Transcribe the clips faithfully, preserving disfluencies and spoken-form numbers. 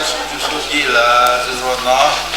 སུམ་ཅུ་སོ་གཅིག་ལ་གཟིགས་རོགས་གནང་།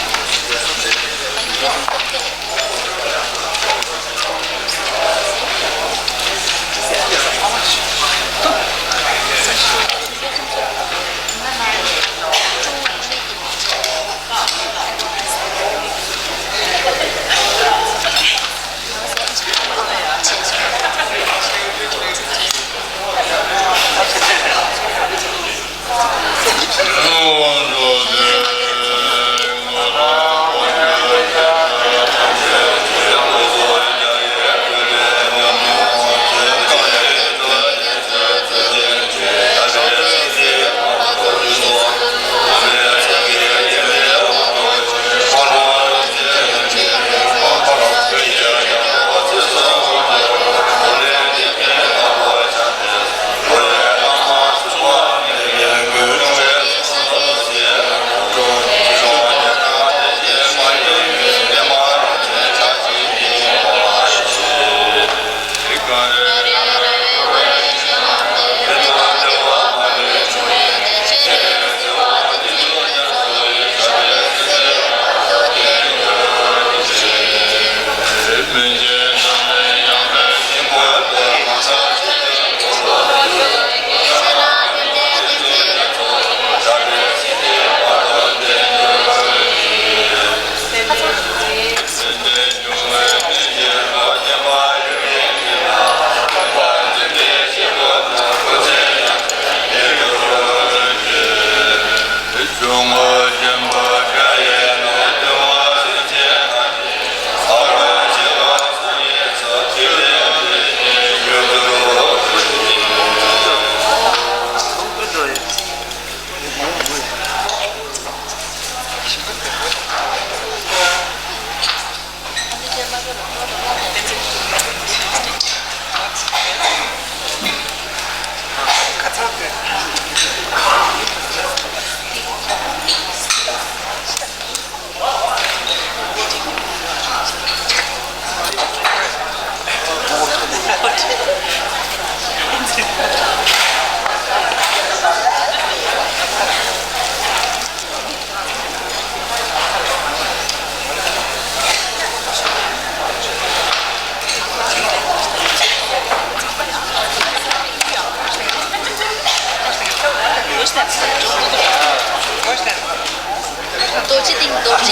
རྡོ་རྗེ་གདན། རྡོ་རྗེ་གདན། རྡོ་རྗེ་གདན། རྡོ་རྗེ་གདན།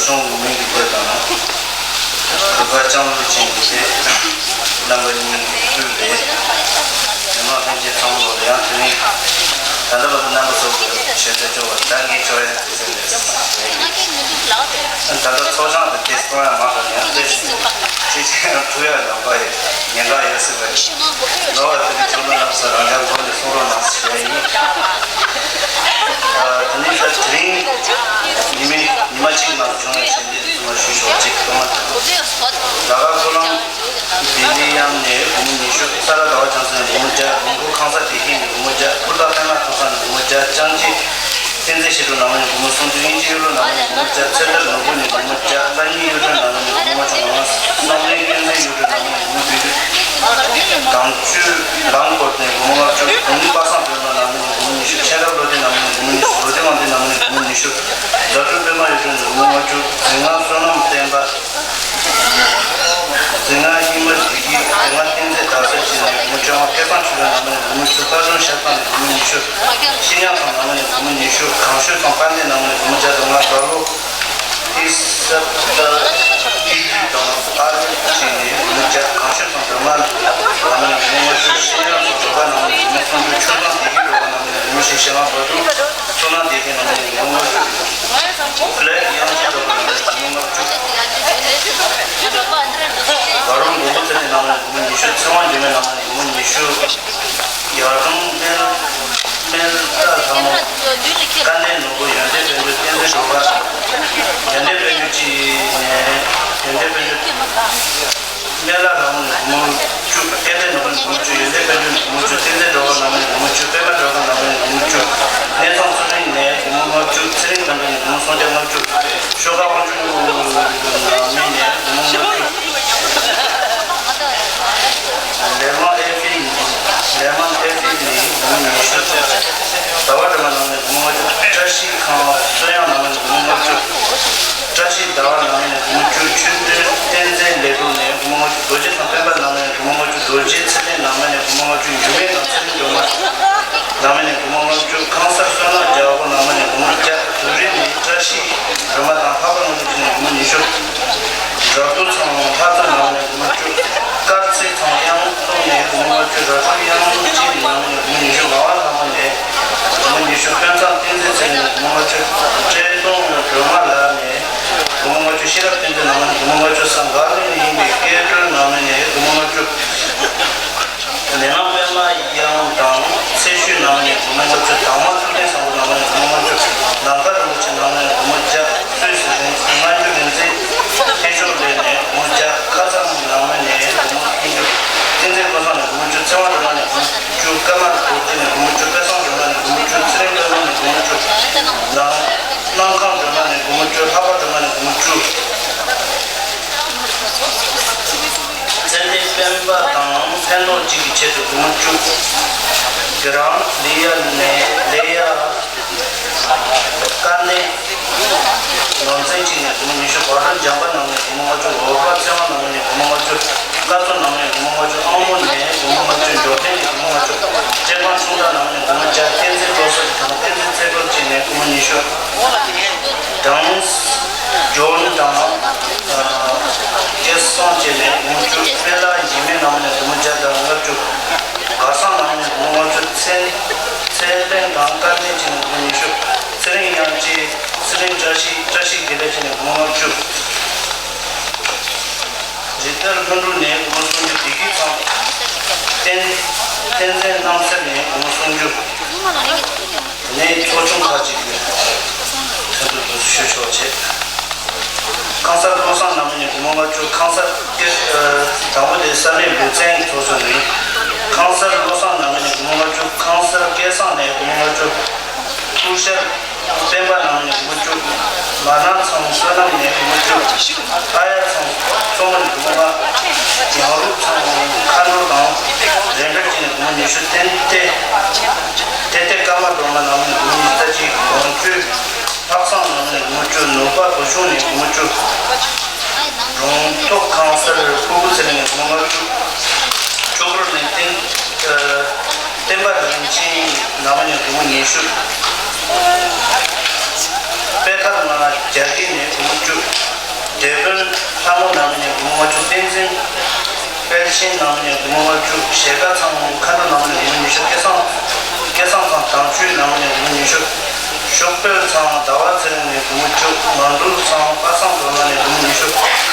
གཞུང་གི་མིང་གི་དེ་དང་། གུས་པ་ལྕང་ལོ་ཅན་གྱི་དེ། རྣམ་པ་གཉིས་ཀྱི་སྤྲུལ་པའི། མི་མང་ལྷན་རྒྱས་ཚང་མ་ལ་ཡང་དེ་རིང་། ད་ལྟ་བར་དུ་རྣམ་པ་ཚོ་གི་ཞལ་ཏ་ཅོ་བ་ད་ངའི་ཅོ་ཡ་དེ་ཚོ་ལས་སོང་། ད་ལྟ་ཚོགས་ཞང་དུ་དེ་གཏོང་ཡ་མ་གཏོགས་ཡང་དེ་ཅི་ཅི་ཡང་ཐུག་ཡ་ལ་པ་ཡི་ཉེན་ཁ་ཡོད་སྲིད་པ་ཡིན། ནོར་བ་དེ་ནི་ཚོགས་ན་ལམ་སང་རང་ཅག་མགོ་ནས་གསུང་རོགས་གནང་ཞེས་ཡིན། ཨ། དེ་ནི་ད་དེ་རིང་ཉི་མ་ཉི་མ་གཅིག་ནང་བྱུང་བའི་ཞལ་འདེབས་ཚང་མ་ཞུས་ཆོག་ཅིག་གཏོང་བ་དང་། ལ་དྭགས་ཀོ་ལོང་བི་ལི་ཡམ་ནས་སྒོར་མོ་ཉི་ཤུ། ས་ར་ཟླ་བ་བྱང་སེམས་ནས་སྒོར་མོ་བརྒྱ། མོན་གྷོ་ཁང་གསར་བདེ་སྐྱིད་ནས་སྒོར་མོ་བརྒྱ། ཕུར་བདག་པད་མ་ཁང་གསར་ནས་སྒོར་མོ་བརྒྱ། ལྕང་སྐྱ་བསྟན་འཛིན་ཞི་ཁྲོ་ནང་མི་ནས་སྒོར་མོ་སུམ་ཅུ། དབྱིན་ཇི་གཡུ་ལོ་ནང་མི་ནས་སྒོར་མོ་བརྒྱ། ཚེ་ཐར་ནོར་བུ་ནས་སྒོར་མོ་བརྒྱ། ལྷ་ཉིད་གཡུ་སྒྲོན་ནང་མི་ནས་སྒོར་མོ་བཅོ་ལྔ། བསམ་གླིང་བསྟན་འཛིན་གཡུ་སྒྲོན་ནང་མི་ནས་སྒོར་མོ་བདུན་ཅུ། དམ་ཆོས་ལམ་སྐོར་ནས་སྒོར་མོ་ལྔ་བཅུ། གུང་པ་སངས་སྒྲོལ་མ་ནང་མི་ནས་སྒོར་མོ་ཉི་ཤུ། ཆེ་རབས་བློ་ལྡན་ནང་མི་ནས་སྒོར་མོ་ཉི་ཤུ། ལོ་ལྡན་དབང་ལྡན་ནང་མི་ནས་སྒོར་མོ་ཉི་ཤུ། རྫ་སྤྲུལ་པད་མ་གཡུ་སྒྲོན་ནས་སྒོར་མོ་ལྔ་བཅུ། རྫིང་ང་བསོད་ནམས་བསྟན་པ། རྫིང་ང་ཧི་མ་བདེ་སྐྱིད། རྫིང་ང་བསྟན་འཛིན་དར་ས་ཅན་ནས་སྒོར་མོ་བཅོ་ལྔ། སྐལ་བཟང་ཆོས་སྒྲོན་ནང་མི་ནས་སྒོར་མོ་བཅུ། དཔལ་སྒྲོན་ཤར་ཐང་ནས་སྒོར་མོ་ཉི་ཤུ། ཤིང་ཡང་ཚང་ནང་མི་ནས་སྒོར་མོ་ཉི་ཤུ། གངས་ཤོད་ཚང་དཔལ་ལྡན་ནང་མི་ནས་སྒོར་མོ་བརྒྱ་དང་ལྔ། ར་ལོ་ཏི་སབ་ཏ་ཏི་ཏི་དང་ཨ་རི་ཅན་ནས་སྒོར་མོ་བརྒྱ། གངས་ཤོད་ཚང་སྒྲོལ་མ་ནང་མི་ནས་སྒོར་མོ་ལྔ་བཅུ། ཤིང་ཡང་ཚང་སྒྲོལ་དཀར་ནང་མི་ནས་སྒོར་མོ་སུམ་ཅུ། ཆོས་ཚང་བདེ་སྐྱིད་སྒྲོལ་དཀར་ནང་མི་ནས་སྒོར་མོ་བཞི། ཤེས་ལྔ་བ་དུ། བསོད་ནམས་བདེ་ཆེན་ནང་མི་ནས་སྒོར་མོ་ལྔ་བཅུ། ལེགས་དབྱངས་ཅན་སྒྲོལ་དཀར་ནང་མི་ནས་སྒོར་མོ་བཅུ། བ་རུང་མགོན་པོ་ཚེ་བརྟན་ནང་མི་ནས་སྒོར་མོ་ཉི་ཤུ། ཚེ་དབང་འགྱུར་མེད་ནང་མི་ནས་སྒོར་མོ་ཉི་ཤུ། ཡར་ཀླུང་སྨན་སྨན་བླ་ལྷ་མོ། སྐལ་ལྡན་ནོར་བུ། ཡོན་ཏན་དཔལ་འབྱོར། བསྟན་འཛིན་སྒྲོལ་དཀར། ཡོན་ཏན་དཔལ་འབྱོར་གཅིག་ཡིན། ཡོན་ཏན་དཔལ་འབྱོར། སྨན་བླ་ལྷ་མོ་ནས་སྒོར་མོ་བཅུ། སྐལ་ལྡན་ནོར་བུ་ནས་སྒོར་མོ་བཅུ། ཡོན་ཏན་དཔལ་འབྱོར་ནས་སྒོར་མོ་བཅུ། བསྟན་འཛིན་སྒྲོལ་དཀར་ནང་མི་ནས་སྒོར་མོ་བཅུ། པད་མ་སྒྲོལ་དཀར་ནང་མི་ནས་སྒོར་མོ་བཅུ། གནས་ཚང་ཚུལ་ཁྲིམས་ནས་སྒོར་མོ་ལྔ་བཅུ། ཚེ་རིང་དཔལ་འབྱོར་ནས་སྒོར་མོ་སུམ་བརྒྱ་ལྔ་བཅུ། ཤོ་ཁ་དབང་ཕྱུག་ནང་མི་ནས་སྒོར་མོ་ལྔ་བཅུ། ལེ་མོན་ཨེ་ཕི། ལེ་མོན་ཨེ་ཕི་ནས་སྒོར་མོ་ཉི་ཤུ། ཟླ་བ་སྒྲོལ་མ་ནང་མི་ནས་སྒོར་མོ་ལྔ་བཅུ། བཀྲ་ཤིས་ཁང་བསོད་དབྱངས་ནང་མི་ནས་སྒོར་མོ་ལྔ་བཅུ། བཀྲ་ཤིས་ཟླ་བ་ནང་མི་ནས་སྒོར་མོ་བཅུ། ཆོས་སྒྲོན་བསྟན་འཛིན་ལེགས་གྲུབ་ནས་སྒོར་མོ་ལྔ་བཅུ། རྡོ་རྗེ་ཚང་སྤེན་པ་ནང་མི་ནས་སྒོར་མོ་ལྔ་བཅུ། རྡོ་རྗེ་ཚེ་བརྟན་ནང་མི་ནས་སྒོར་མོ་ལྔ་བཅུ། འགྱུར་མེད་དང་ཚེ་རིང་སྒྲོལ་མ་ནང་མི་ནས་སྒོར་མོ་ལྔ་བཅུ། ཁང་གསར་བསོད་ནམས་རྒྱལ་པོ་ནང་མི་ནས་སྒོར་མོ་བརྒྱ། དུས་རིམ་ནས་བཀྲ་ཤིས་སྒྲོལ་མ་དང་ལྷག་པར་ངོ་སྤྲོད་བྱས་ནས་སྒོར་མོ་ཉི་ཤུ། རབ་ཏུ་ཚང་ལྷ་རྩེ་ནང་མི་ནས་སྒོར་མོ་བཅུ། དཀར་རྩེ་ཚང་གཡང་ཐོག་ནས་སྒོར་མོ་ལྔ་བཅུ། རབ་ཏུ་གཡང་སྐྱིད་ནང་མི་ནས་སྒོར་མོ་ཉི་ཤུ། ངག་དབང་ལྷ་མོ་ནས་སྒོར་མོ་ཉི་ཤུ། དཔོན་ཚང་བསྟན་འཛིན་ཚེ་རིང་ནས་སྒོར་མོ་ལྔ་བཅུ། བཀྲས་མཐོང་སྒྲོལ་མ་ལགས་ནས་སྒོར་མོ་ལྔ་བཅུ། ཤེས་རབ་བསྟན་འཛིན་ནང་མི་ནས་སྒོར་མོ་ལྔ་བཅུ། སངས་དགའ་ལོ་ནས་ཡིན་པའི་སྐྱེ་སྤྲུལ་ནང་མི་ནས་སྒོར་མོ་ལྔ་བཅུ། མེ་ལོང་པད་མ་གཡང་དང་ཚེ་བཞུགས་ནང་མི་ནས་སྒོར་མོ་ལྔ་བཅུ། དྭངས་མ་ཐུབ་བསྟན་བཟང་པོ་ནང་མི་ནས་སྒོར་མོ་ལྔ་བཅུ། ནམ་མཁའ་རིན་པོ་ཆེ་ནང་མི་ནས་སྒོར་མོ་བརྒྱ། སུད་སི་རིང་སྔ་འགྱུར་རིག་འཛིན་ཐེག་མཆོག་ལགས་ནས་སྒོར་མོ་བརྒྱ། ཁ་སང་ནང་མི་ནས་སྒོར་མོ་སུམ་ཅུ། བསྟན་འཛིན་ཀུན་བཟང་ནས་སྒོར་མོ་བཅུ། ཚེ་དབང་སྒྲོལ་མ་ནས་སྒོར་མོ་བཅུ། ཀརྨ་རྡོ་རྗེ་ནས་སྒོར་མོ་བཅུ། དཔལ་བཟང་སྒྲོལ་མ་ནས་སྒོར་མོ་བཅུ། ཚེ་རིང་སྒྲོལ་མ་ནས་སྒོར་མོ་བཅུ། ནང་། གནམ་ཁང་སྒྲོལ་མ་ནས་སྒོར་མོ་བཅུ། ལྷག་པ་སྒྲོལ་མ་ནས་སྒོར་མོ་བཅུ། ཙན་དན་སྤེན་པ་དང་ཕན་ཐོགས་གཅིག་གི་ཆེད་དུ་སྒོར་མོ་བཅུ། དགེ་རང་ལི་ཡ་ནས་ལི་ཡ། དཀར་ནས། ནོར་འཛིན་གཅིག་ནས་སྒོར་མོ་ཉི་ཤུ། བ་རོ་འཇམ་པ་ནང་ནས་སྒོར་མོ་ལྔ་བཅུ། འོ་ཕ་ཚེ་དབང་ནང་ནས་སྒོར་མོ་ལྔ་བཅུ། སྐར་ཚོགས་ནང་ནས་སྒོར་མོ་ལྔ་བཅུ། ཨ་མོ་ནས་སྒོར་མོ་ལྔ་བཅུ། འབྱོར་ལྡན་ནས་སྒོར་མོ་ལྔ་བཅུ། བཀྲས་མཐོང་ཆུང་བདག་ནང་ནས་སྒོར་མོ་བརྒྱ། བསྟན་འཛིན་བློ་གསལ་དང་བསྟན་འཛིན་ཚེ་སྒོར་བཅས་ནས་སྒོར་མོ་ཉི་ཤུ། དང་། ཇོན་དང་། སྐལ་བཟང་བཅས་ནས་སྒོར་མོ་བཅུ། དཔལ་ལྷ་འཇིགས་མེད་ནང་ནས་སྒོར་མོ་བརྒྱ་དང་ལྔ་བཅུ། གར་སང་ནང་ནས་སྒོར་མོ་ལྔ་བཅུ། ཚེ་ཚེ་བརྟན་དང་སྐལ་ལྡན་བཅས་ནས་སྒོར་མོ་ཉི་ཤུ། ཚེ་རིང་དབྱངས་སྐྱིད། ཚེ་རིང་བཀྲ་ཤིས། བཀྲ་ཤིས་དགེ་ལེགས་བཅས་ནས་སྒོར་མོ་ལྔ་བཅུ། རི་ལྟར་ལྷུན་གྲུབ་ནས་སྒོར་མོ་སུམ་ཅུ། བདེ་སྐྱིད་ཚང་། བསྟན་བསྟན་འཛིན་རྣམ་གསལ་ནས་སྒོར་མོ་སུམ་ཅུ། ནས་ཚོགས་ཆུང་ཁག་ཅིག་གི་ཕན་ཚུན་དུ་ཞུ་ཆོག་བྱེད། ཁང་གསར་བློ་བཟང་ནང་མི་ནས་སྒོར་མོ་ལྔ་བཅུ། ཁང་གསར་སྐྱེ་ཨ་དང་པོ་དེ་ས་གནས་ལུས་རྩལ་ཚོགས་ཆུང་ནས། ཁང་གསར་བློ་བཟང་ནང་མི་ནས་སྒོར་མོ་ལྔ་བཅུ། ཁང་གསར་སྐལ་བཟང་ནས་སྒོར་མོ་ལྔ་བཅུ། སྐུ་ཞབས་སྤེན་པ་ནང་མི་ནས་སྒོར་མོ་བཅུ། མ་ན་ཚང་བསོད་ནམས་ནས་སྒོར་མོ་བཅུ། ཨ་ཡ་ཚང་མཚོ་མོ་ནས་སྒོར་མོ་ལྔ། ཡང་རུབ་ཚང་མཁའ་འགྲོ་དང་རེ་འབྲེལ་བཅས་ནས་སྒོར་མོ་ཉི་ཤུ། ཏན་ཏན། ཏན་ཏན་ཀརྨ་སྒྲོལ་མ་ནང་མི་ནས་སྒོར་མོ་ཉི་ཤུ་རྩ་གཅིག། གོང་བཅུ། ལྷག་བསམ་ནང་མི་ནས་སྒོར་མོ་བཅུ། ནུས་པ་བུ་ཆུང་ནས་སྒོར་མོ་བཅུ། རོང་ཐོག་ཁང་གསར་ཕུར་བུ་ཚེ་རིང་ནས་སྒོར་མོ་ལྔ་བཅུ། ཆོས་འཁོར་ནས་བསྟན་ཨ་བསྟན་པ་རིན་ཆེན་ནང་མི་ནས་སྒོར་མོ་ཉི་ཤུ། པད་མཁར་ན་རྒྱ་སྐྱེད་ནས་སྒོར་མོ་བཅུ། བཅུ། སྡེ་དཔོན་ལྷ་མོ་ནང་མི་ནས་སྒོར་མོ་ལྔ་བཅུ། བསྟན་འཛིན་དཔལ་ཆེན་ནང་མི་ནས་སྒོར་མོ་ལྔ་བཅུ། ཞལ་དཀར་ཚང་མཁའ་འགྲོ་ནང་མི་ནས་སྒོར་མོ་ཉི་ཤུ། སྐལ་བཟང་སྐལ་བཟང་ཚང་དྭངས་བཅུད་ནང་མི་ནས་སྒོར་མོ་ཉི་ཤུ། ཤོག་དཔོན་ཚང་ཟླ་བ་ཚེ་རིང་ནས་སྒོར་མོ་བཅུ། ང་འབྲུག་ཚང་པ་སངས་སྒྲོལ་མ་ནས་སྒོར་མོ་ཉི་ཤུ།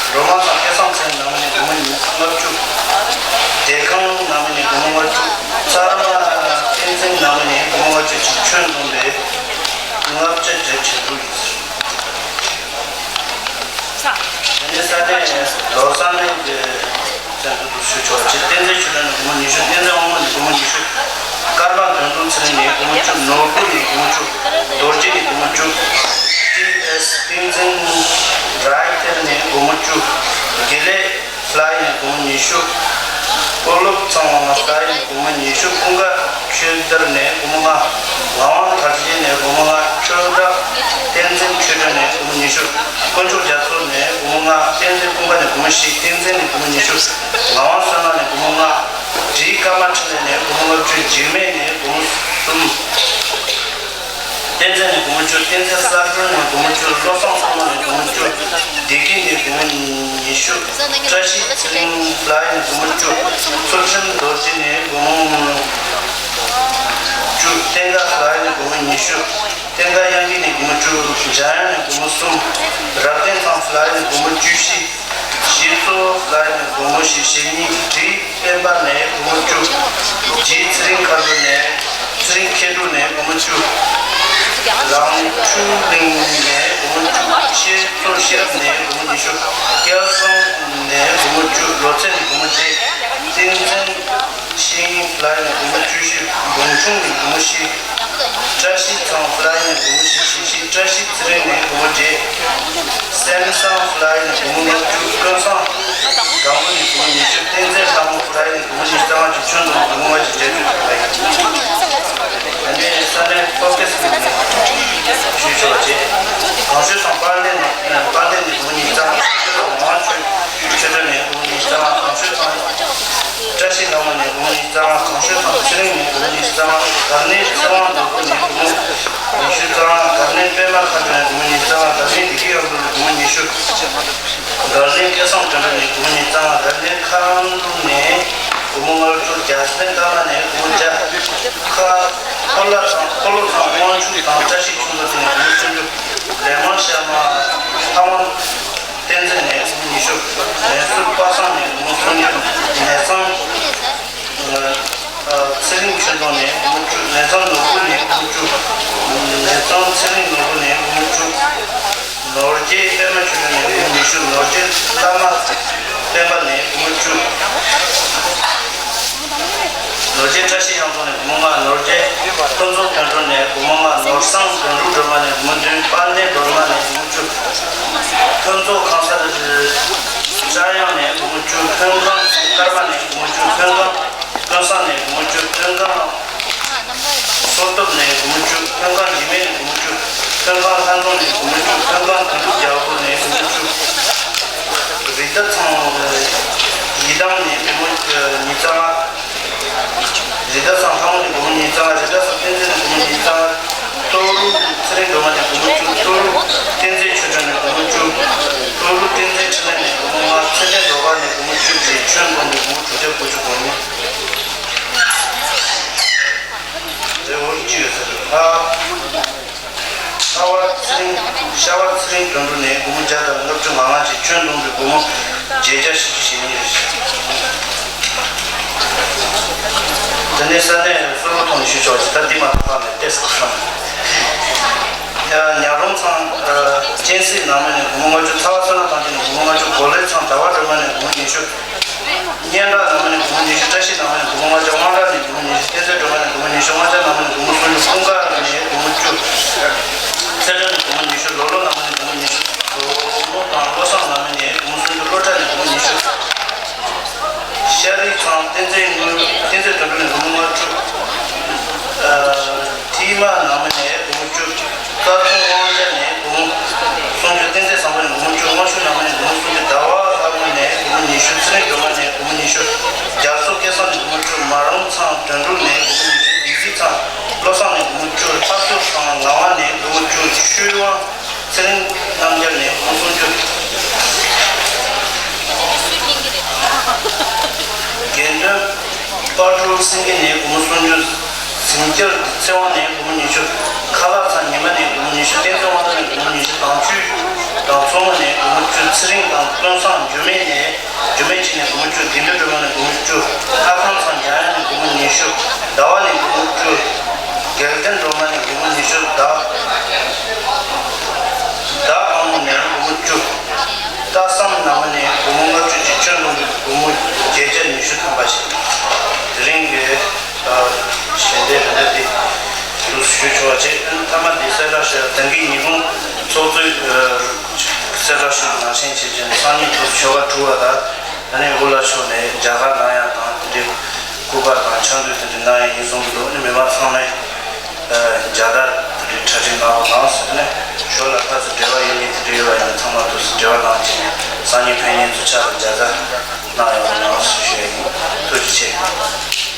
སྒྲོལ་མ་ཚང་སྐལ་བཟང་ཚེ་རིང་ནང་མི་ནས་སྒོར་མོ་ལྔ་བཅུ། བདེ་ཁང་ནང་མི་ནས་སྒོར་མོ་ལྔ་བཅུ། ཚར་མ་བསྟན་འཛིན་ནང་མི་ནས་སྒོར་མོ་ལྔ་བཅུ་ཅིག་ཁྱོན་བསྡོམས་པས་ལྔ་བརྒྱ་བརྒྱད་ཅུ་དྲུག་ཡིན། དེ་ནས་ས་གནས་ལོ་གསར་གནས་ཀྱི་བཙན་པོ་དུ་ཞུ་ཆོག་ཅིག་བསྟན་འཛིན་ཆོས་སྒྲོན་ནས་སྒོར་མོ་ཉི་ཤུ། བསྟན་འཛིན་དབང་མོ་ནས་སྒོར་མོ་ཉི་ཤུ། ཀརྨ་དོན་གྲུབ་ཚེ་རིང་ནས་སྒོར་མོ་བཅུ། ནོར་བུ་ནས་སྒོར་མོ་བཅུ། རྡོ་རྗེ་ནས་སྒོར་མོ་བཅུ། ཏི་ཨེས་བསྟན་འཛིན་རའི་ཐེར་ནས་སྒོར་མོ་བཅུ། དགེ་ལེགས་ལྷ་ཡི་ནས་སྒོར་མོ་ཉི་ཤུ། སྤོ་ལོ་ཚང་ལྷ་ཡི་ནས་སྒོར་མོ་ཉི་ཤུ། ཀུན་དགའ་ཆོས་དར་ནས་སྒོར་མོ་ལྔ། ངག་དབང་དར་རྒྱས་ནས་སྒོར་མོ་ལྔ། ཆོས་གྲགས་བསྟན་འཛིན་ཆོས་སྒྲོན་ནས་སྒོར་མོ་ཉི་ཤུ། དཀོན་མཆོག་རྒྱ་མཚོ་ནས་སྒོར་མོ་ལྔ། བསྟན་འཛིན་ཀུན་དགའ་ནས་སྒོར་མོ་བཞི། བསྟན་འཛིན་ནས་སྒོར་མོ་ཉི་ཤུ། ངག་དབང་བསོད་ནམས་ནས་སྒོར་མོ་ལྔ། བྲིས་ཀརྨ་འཕྲིན་ལས་ནས་སྒོར་མོ་ལྔ་བཅུ། འཇིགས་མེད་ནས་སྒོར་མོ་གསུམ། བསྟན་འཛིན་ནས་སྒོར་མོ་བཅུ། བསྟན་འཛིན་གསར་སྒྲོན་ནས་སྒོར་མོ་བཅུ། བློ་བཟང་ཚང་མ་ནས་སྒོར་མོ་བཅུ། བདེ་སྐྱིད་ནས་སྒོར་མོ་ཉི་ཤུ། བཀྲ་ཤིས་ཚེ་རིང་ལགས་ནས་སྒོར་མོ་བཅུ། ཚུལ་ཁྲིམས་རྡོ་རྗེ་ནས་སྒོར་མོ་བཅུ། བསྟན་དགའ་ལགས་ནས་སྒོར་མོ་ཉི་ཤུ། བསྟན་དགའ་དབྱངས་སྐྱིད་ནས་སྒོར་མོ་བཅུ། འཇམ་དབྱངས་ནས་སྒོར་མོ་གསུམ། རབ་བརྟན་ཚང་ལགས་ནས་སྒོར་མོ་བཅུ་བཞི། གཞས་མཚོ་ལགས་ནས་སྒོར་མོ་བཞི། གཞས་རྙིང་བྲིས་དཔལ་འབར་ནས་སྒོར་མོ་བཅུ། རྗེ་ཚེ་རིང་མཁའ་འགྲོ་ནས། ཚེ་རིང་མཁས་གྲུབ་ནས་སྒོར་མོ་བཅུ། རང་ཆུ་གླིང་ནས་སྒོར་མོ་བཅུ། ཆེ་མཚོ་ཤེས་རབ་ནས་སྒོར་མོ་ཉི་ཤུ། སྐལ་བཟང་ནས་སྒོར་མོ་བཅུ། ལོ་ཚད་ནས་སྒོར་མོ་བརྒྱད། བསྟན་འཛིན་ཤེས་ཡོན་ལགས་ནས་སྒོར་མོ་བཅུ་བཞི། འབུམ་ཆུང་ནས་སྒོར་མོ་བཞི། བཀྲ་ཤིས་ཚང་ལགས་ནས་སྒོར་མོ་བཞི། བཞི་བཞི། བཀྲ་ཤིས་ཚེ་རིང་ནས་སྒོར་མོ་བརྒྱད། སེམས་བཟང་ལགས་ནས་སྒོར་མོ་ལྔ་བཅུ། ཀུན་བཟང་སྒང་པོ་ནས་སྒོར་མོ་ཉི་ཤུ། བསྟན་འཛིན་ལྷ་མོ་ལགས་ནས་སྒོར་མོ་ཉི་ཤུ་རྩ་ལྔ་བཅུ། ཁྱོན་བསྡོམས་སྒོར་མོ་ལྔ་བཅུ་བརྒྱད་ཅུ་ལ་ཡིན། ད་ནས་ས་གནས་ཕོ་སྐད་ཟེར་ནས་ཞུས་ཆོག་ཅེས། གངས་ཤུད་ཚང་དཔལ་ལྡན་ནས། དཔལ་ལྡན་ནས་སྒོར་མོ་ཉི་ཤུ་རྩ་ལྔ། གངས་ཤུད་ཚང་ངག་དབང་ཆོས་ཆོས་སྒྲོན་ནས་སྒོར་མོ་ཉི་ཤུ་རྩ་ལྔ། གངས་ཤུད་ཚང་བཀྲ་ཤིས་ལྷ་མོ་ནས་སྒོར་མོ་ཉི་ཤུ་རྩ་ལྔ། གངས་ཤུད་ཚང་ཚེ་རིང་ནས་སྒོར་མོ་ཉི་ཤུ་རྩ་ལྔ། གར་གནས་ཚེ་དབང་ནོར་བུ་ནས་སྒོར་མོ་ཉི་ཤུ་རྩ་ལྔ། གར་གནས་པད་མ་མཁའ་འགྲོ་ནས་སྒོར་མོ་ཉི་ཤུ་རྩ་ལྔ། གར་གནས་བདེ་སྐྱིད་གཡང་འཛོམས་ནས་སྒོར་མོ་ཉི་ཤུ། གར་གནས་སྐལ་བཟང་དོན་གྲུབ་ནས་སྒོར་མོ་ཉི་ཤུ་རྩ་ལྔ། གར་གནས་མཁའ་འགྲོ་ནས་སྒོར་མོ་ལྔ་བཅུ། རྒྱལ་གླིང་ཀརྨ་ནས་སྒོར་མོ་བརྒྱ། ཁ་འཁོར་ལོ་ཚང་། འཁོར་ལོ་ཚང་དབང་ཕྱུག་དང་བཀྲ་ཤིས་ཆོས་འཕེལ་ནས་སྒོར་མོ་བཅུ། ལས་མང་ཤར་མ། ལྷ་དབང་བསྟན་འཛིན་ནས་སྒོར་མོ་ཉི་ཤུ། ལས་ཟུར་པ་སངས་ནས་སྒོར་མོ་སུམ་ཅུ། ལས་བཟང་། ཚེ་རིང་ཆོས་རྫོང་ནས་སྒོར་མོ་བཅུ། ལས་བཟང་ནོར་བུ་ནས་སྒོར་མོ་བཅུ། ལས་བཟང་ཚེ་རིང་ནོར་བུ་ནས་སྒོར་མོ་བཅུ། ནོར་རྒྱས་པད་མ་ཆོས་སྒྲོན་ནས་སྒོར་མོ་ཉི་ཤུ། ནོར་རྒྱས་བླ་མ་བསྟན་པ་ནས་སྒོར་མོ་བཅུ། ནོར་རྒྱས་བཀྲ་ཤིས་གཡང་འཛོམས་ནས་སྒོར་མོ་ལྔ། ནོར་རྒྱས་ཕུན་ཚོགས་དོན་གྲུབ་ནས་སྒོར་མོ་ལྔ། ནོར་བཟང་དོན་གྲུབ་སྒྲོལ་མ་ནས་སྒོར་མོ་བདུན། དཔལ་ལྡན་སྒྲོལ་མ་ནས་སྒོར་མོ་བཅུ། ཕུན་ཚོགས་ཁང་གསར་བྱ་ཡང་ནས་སྒོར་མོ་བཅུ། ཕུན་ཁང་ཀརྨ་ནས་སྒོར་མོ་བཅུ། ཕུན་ཁང་ཀུན་བཟང་ནས་སྒོར་མོ་བཅུ། ཕུན་ཁང་སོ་སྟོབས་ནས་སྒོར་མོ་བཅུ། ཕུན་ཁང་འཇིགས་མེད་ནས་སྒོར་མོ་བཅུ། ཕུན་ཁང་ལྷ་མདོ་ནས་སྒོར་མོ་བཅུ། ཕུན་ཁང་དོན་གྲུབ་རྒྱལ་པོ་ནས་སྒོར་མོ་བཅུ། རི་དྭགས་ཚང་ཡི་དམ་ནས་སྒོར་མོ་ཉིས་རྩ་ལྔ། རི་དྭགས་ཚང་ལྷ་མོ་ནས་སྒོར་མོ་ཉིས་རྩ་ལྔ། རི་དྭགས་ཚང་བསྟན་འཛིན་ནས་སྒོར་མོ་ཉིས་རྩ་ལྔ། སྟག་རུ་ཚེ་རིང་སྒྲོལ་མ་ནས་སྒོར་མོ་བཅུ། སྟག་རུ་བསྟན་འཛིན་ཆོས་སྒྲོན་ནས་སྒོར་མོ་བཅུ། སྟག་རུ་བསྟན་འཛིན་འཕྲིན་ལས་ནས་སྒོར་མོ་ལྔ། ཚེ་བརྟན་སྒྲོལ་དཀར་ནས་སྒོར་མོ་བཅུ་བཅས་ཁྱོན་བསྡོམས་ནས་སྒོར་མོ་དྲུག་བརྒྱ་དགུ་བཅུ་གོ་གཉིས། དེ་འོ་གཅིག་ཡོད་ཟེར། ཨ། ཤ་བ་ཚེ་རིང་། ཤ་བ་ཚེ་རིང་དོན་གྲུབ་ནས་སྒོར་མོ་བརྒྱ་དང་ལྔ་བཅུ་ང་ལྔ་བཅས་ཁྱོན་བསྡོམས་ཀྱིས་སྒོར་མོ་བརྒྱད་བརྒྱ་བཞི་བཅུ་ཞེ་གཉིས་རེད། དེ་ནས་ས་གནས་སོལ་བོ་ཐོག་ནས་ཞུས་ཆོག་ཅིག་ད་འདི་མ་གཏོགས་ཕར་ནས་ཏོག་ཙམ་ཁ་ཤས། ཉག་རོང་ཚང་སྤྱན་གཟིགས་ནང་མི་ནས་སྒོར་མོ་ལྔ་བཅུ། ཚ་བ་བསོད་ནམས་ཐང་ཆེན་ནས་སྒོར་མོ་ལྔ་བཅུ། གོ་ལེ་ཚང་ཟླ་བ་སྒྲོལ་མ་ནས་སྒོར་མོ་ཉི་ཤུ། སྙན་གྲགས་ནང་མི་ནས་སྒོར་མོ་ཉི་ཤུ། བཀྲ་ཤིས་ནང་མི་ནས་སྒོར་མོ་ལྔ་བརྒྱ། དབང་གྲགས་ནས་སྒོར་མོ་ཉི་ཤུ། བསྟན་འཛིན་སྒྲོལ་མ་ནས་སྒོར་མོ་ཉི་ཤུ། དབང་ཆེན་ནང་མི་ནས་སྒོར་མོ་སུམ་ཅུ། ཀུན་དགའ་ནས་སྒོར་མོ་ཉི་ཤུ། ཚེ་སྒྲོན་ནས་སྒོར་མོ་ཉི་ཤུ། ལོ་ལོ་ནང་མི་ནས་སྒོར་མོ་ཉི་ཤུ། ལོ་མོ་དང་བློ་བཟང་ནང་མི་ནས་སྒོར་མོ་སུམ་ཅུ། བློ་གྲགས་ནས་སྒོར་མོ་ཉི་ཤུ། ཤ་རི་ཚང་བསྟན་འཛིན་དངོས། བསྟན་འཛིན་དོན་གྲུབ་ནས་སྒོར་མོ་ལྔ་བཅུ། ཐི་མ་ནང་མི་ནས་སྒོར་མོ་བཅུ། རྩ་ཚང་དབང་ཆེན་ནས་སྒོར་མོ་སུམ་ཅུ། བསྟན་འཛིན་བཟང་པོ་ནས་སྒོར་མོ་བཅུ། དབང་ཕྱུག་ནང་མི་ནས་སྒོར་མོ་སུམ་ཅུ། ཟླ་བ་ལྷ་མོ་ནས་སྒོར་མོ་ཉི་ཤུ། ཚེ་རིང་སྒྲོལ་མ་ནས་སྒོར་མོ་ཉི་ཤུ། རྒྱ་མཚོ་སྐལ་བཟང་ནས་སྒོར་མོ་བཅུ། མ་རུང་ཚང་དོན་གྲུབ་ནས་སྒོར་མོ་ཉི་ཤུ། བདེ་སྐྱིད་ཚང་བློ་བཟང་ནས་སྒོར་མོ་བཅུ། ལྷ་ཚོགས་ཚང་ངག་དབང་ནས་སྒོར་མོ་བཅུ། ཆོས་དབང་ཚེ་རིང་རྣམ་རྒྱལ་ནས་སྒོར་མོ་སུམ་ དགེ་འདུན་དཔལ་སྤྲུལ་སེང་གེ་ནས་སྒོར་མོ་སུམ་ཅུ། གཟིམ་དཀྱིལ་ཚེ་དབང་ནས་སྒོར་མོ་ཉི་ཤུ། ཁ་ལག་ཚང་ཉི་མ་ནས་སྒོར་མོ་ཉི་ཤུ། བསྟན་འཛིན་དབང་ཐང་ནས་སྒོར་མོ་ཉི་ཤུ། དྭངས་བཅུད་དང་མཚོ་མོ་ནས་སྒོར་མོ་བཅུ། ཚེ་རིང་དང་ཀུན་བཟང་འགྱུར་མེད་ནས། འགྱུར་མེད་གཅིག་ནས་སྒོར་མོ་བཅུ། དགེ་འདུན་སྒྲོལ་མ་ནས་སྒོར་མོ་བཅུ། ལྷ་ཁང་ཚང་འཇམ་དབྱངས་ནས་སྒོར་མོ་ཉི་ཤུ། ཟླ་བ་ནས་སྒོར་མོ་བཅུ། རྒྱལ་བསྟན་སྒྲོལ་མ་ནས་སྒོར་མོ་ཉི་ཤུ། ཟླ་ཟླ་དཔལ་མོ་ནས་སྒོར་མོ་བཅུ། རྟ་བསམ་ནག་མོ་ནས་སྒོར་མོ་ལྔ་བཅུ་གཅིག། ཁྱོན་བསྡོམས་ཀྱི་སྒོར་མོ་བརྒྱད་བརྒྱ་ཉི་ཤུ་ཐམ་པ་ཞིག་དེ་རིང་གི་ཞལ་འདེབས་རེ་འདྲ་དེ་འདུག་ཞུ་ཆོག་པ་བྱས། མཐའ་མ་དེ་གསལ་བསྒྲགས་ཞུ་ཡ། ད་གིན་ཉིན་གུང་ཚོགས་གཙོས་གསལ་བསྒྲགས་ཞུ་ནང་བཞིན་བྱས་བྱས་སང་ཉིན་དུས་ཆོ་ག་གྲུབ་པ་དང་། ད་ནི་འུ་ལགས་མཆོག་ནས་རྒྱ་གར་ལ་ཡང་དང་དེ་འདྲའི་སྐུ་པར་དང་ཕྱག་མདུད་དེ་འདྲ་གནང་ཡ་ཡིན་གསུང་གི་འདུག་ཨ་ནི་མི་མང་ཚང་མས་རྒྱ་དར་དེ་འདྲའི་གྲ་སྒྲིག་གནང་རོགས་གནང་ཟེར་ནས། ཞོར་ལ་ཕར་ཚུར་འབྲེལ་བ་ཡོད་མཁན་དེ་འདྲ་ཡོད་པ་ཡིན་ན་ཚང་མ་དུས་སུ་འབྲེལ་བ་གནང་བྱས་ནས་སང་ཉིན་ཕན་ཉིན་ཚུར་ཕྱག་ལ་རྒྱ་དར་གནང་ཡོང་རོགས་གནང་ཟེར་ཞུ་ཡ་ཡིན། ཐུགས་རྗེ་ཆེ།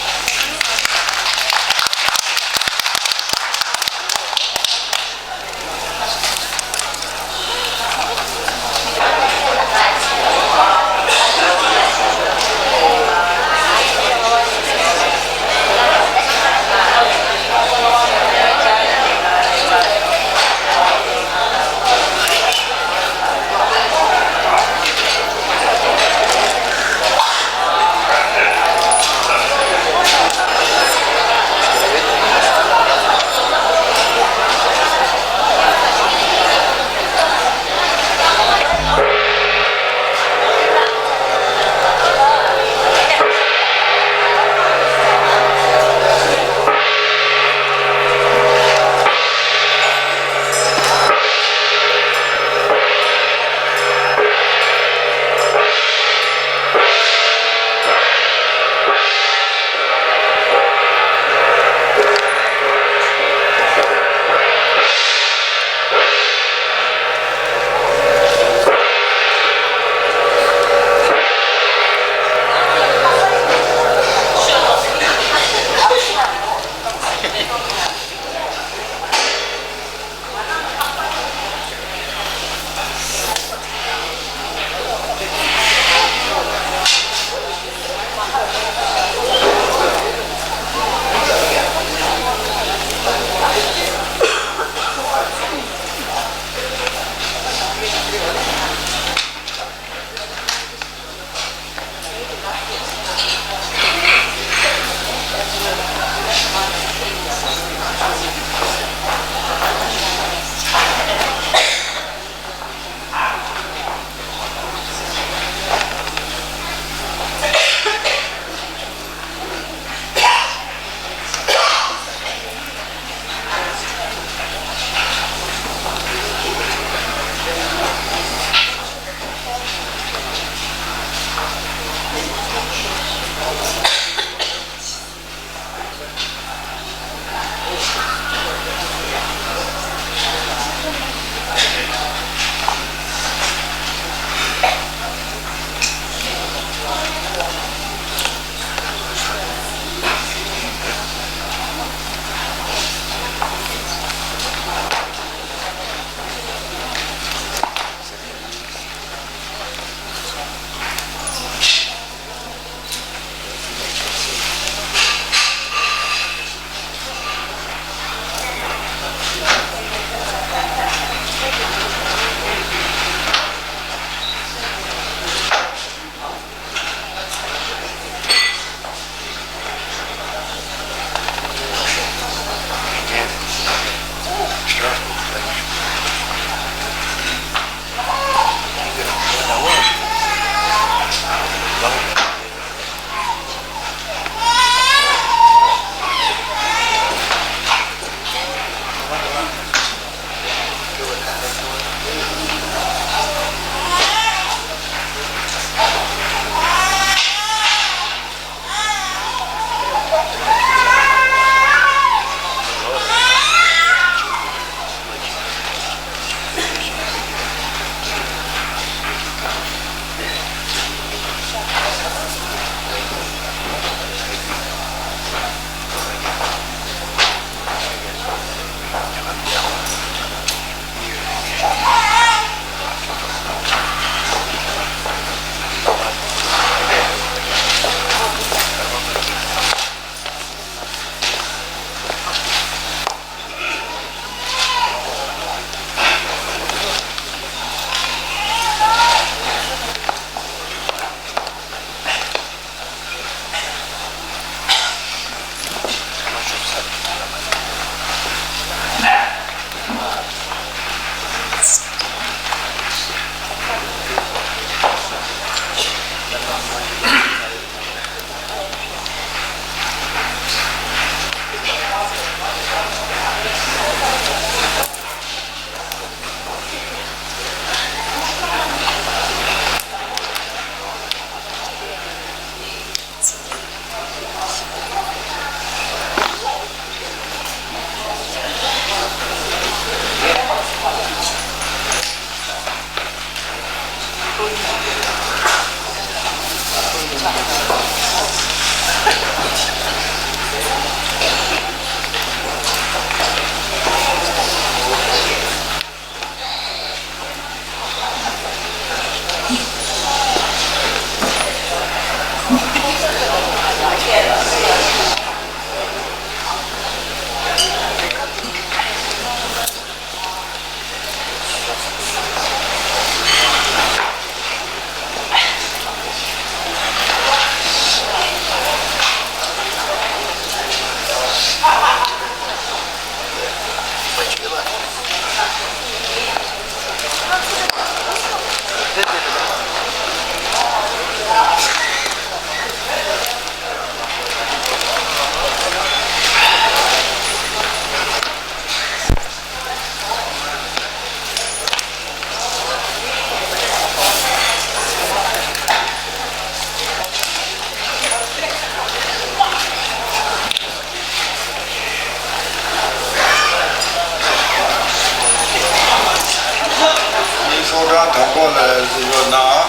ཚོགས་གྲངས་དང་པོ་ལ་གཟིགས་རོགས་གནང་།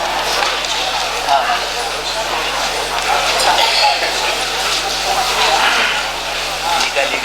ལི་ཀ་ལི་ཀ།